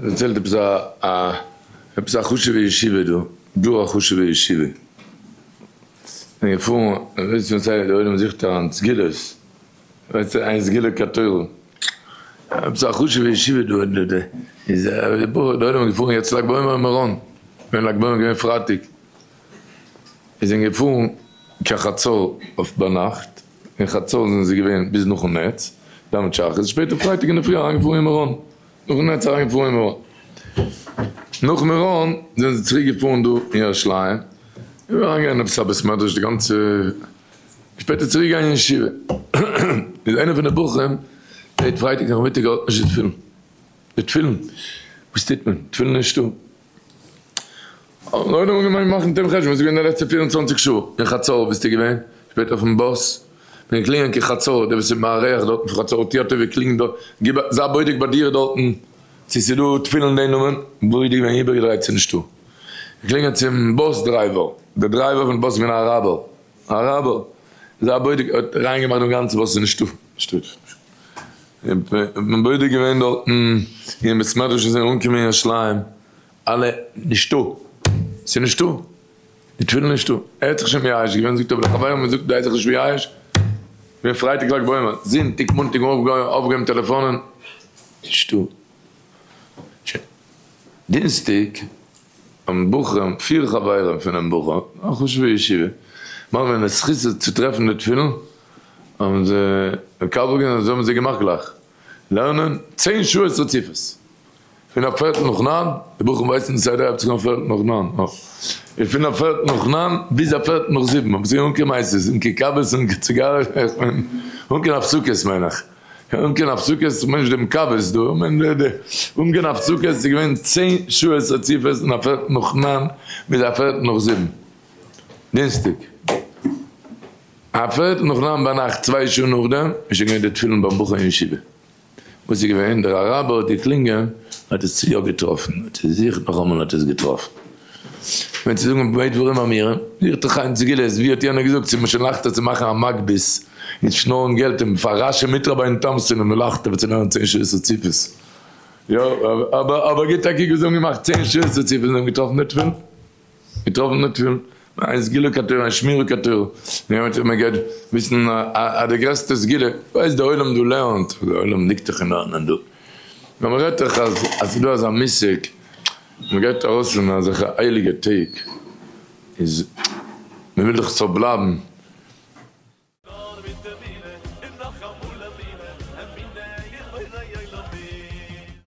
דערציילט עפעס א א עפעס א חשובע ישיבה דא, גאר א חשובע ישיבה, און געפארן, ווייסט ווען סיי די עולם זוכט אריין סגולות, ווייסט איין סגולה כתורה, עפעס א חשובע ישיבה דא, די איז די בחור די עולם איז געפארן יעצט לג בעומר אין מירון, ווען לג בעומר איז געווען פרייטאג, איז זענען געפארן קיין חצור אויף ביינאכט, אין חצור זענען זיי געווען ביז נאכן נץ, דאווענט שחרית, שפעטער פרייטאג אינדערפרי אריינגעפארן אין מירון, נאכן נץ אריינגעפארן אין מירון. נאך מירון זענען זיי צוריק געפארן דא אין ירושלים, און אריינגעגאנגען אין עפעס א בית מדרש די גאנצע, שפעטער צוריק געגאנגען אין ישיבה, איז איינער פון די בחורים זעט פרייטאג נאכמיטאג ער האט נישט די תפילין, די תפילין, וואס טוט מען, תפילין נישטא. האט דער עולם געמיינט מאכן דעם חשבון וואס איז געווען די לעצטע 24 שעה אין חצור ביסטו געווען? שפעטער אויפן באס ווען קלינגען קיין חצור דער וואס איז מארח דארטן פון חצור טוה א טובה קלינג דארט גיב א זיי בודק ביי דיר דארטן צו ס'איז דא תפילין די נאמען בודק געווען איבערגעדרייט ס'איז נישטא קלינגען צום bus driver דער driver פון באס איז געווען א אראבער אראבער זיי בודק האט ריין געמאכט דעם גאנצן באס ס'איז נישטא נישטא מען בודק געווען דארטן אין בית מדרש און זענען אנגעקומען אין ירושלים אלע, נישטא! ס'איז נישטא! די תפילין נישטא! ער האט זיך שוין מייאש געווען, זאגט אבער די חברים האבן געזאגט דו הייסט זיך נישט מייאש, געווען פרייטאג לג בעומר, זונטאג מאנטאג אויפגעהויבן טעלעפאנען, נישטא! שוין דינסטאג האבן בחורים, פיר חברים פונעם בחור, א חשוב'ע ישיבה, מאכן ווען זכות צו טרעפן די תפילין, האבן זיי מקבל געווען, אזוי האבן זיי געמאכט גלייך לערנען 10 שעות רציפות. פון א פערטל נאך ניין, די בחורים ווייסן די סדר הייבט זיך אן פערטל נאך ניין, און פון א פערטל נאך ניין ביז א פערטל נאך זיבן, אבער ס'איז אן קיין מעשיות, אן קיין קאוועס, אן קיין ציגארעס, איך מיין, אן קיין הפסקות מיין איך, אן קיין הפסקות, איך מיין נישט דעם קאוועס דא, איך מיין די, אן קיין הפסקות, ס'איז געווען 10 שעות רציפות פון א פערטל נאך ניין ביז א פערטל נאך זיבן, דינסטאג. א פערטל נאך ניין ביינאכט, צוויי שעה נאכדעם, איז שוין געווען די תפילין ביים בחור אין ישיבה. וואס איז געווען? דער אראבער האט געקלינגען, האט עס יא געטראפן, האט עס געזוכט נאכאמאל האט עס געטראפן. ווען צו זאגן במה דברים אמורים, זוכט דאך איין סגולה, ווי האט יענער געזאגט, ס'איז מיר שוין לייכטער צו מאכן א מגבית און שנארן געלט און פאר רשע מיט רבינו תם'ס און מלאכתו ווי צו לערנען 10 שעות רציפות. יא, אבער אבער גיט א קוק וואס זיי האבן געמאכט 10 שעות רציפות און זיי האבן געטראפן די תפילין. געטראפן די תפילין. איין סגולה כתורה, איין שמירה כתורה. מען גייט וויסן אז די גרעסטע סגולה, ווייסט די עולם דא לערנט, די עולם ליגט דאך אין לערנען דא. נאר מען רעדט דאך אז אז ס'איז דא אזא מושג, מען גייט ארויס פון אזעלכע הייליגע טעג, איז מען וויל דאך ס'זאל בלייבן.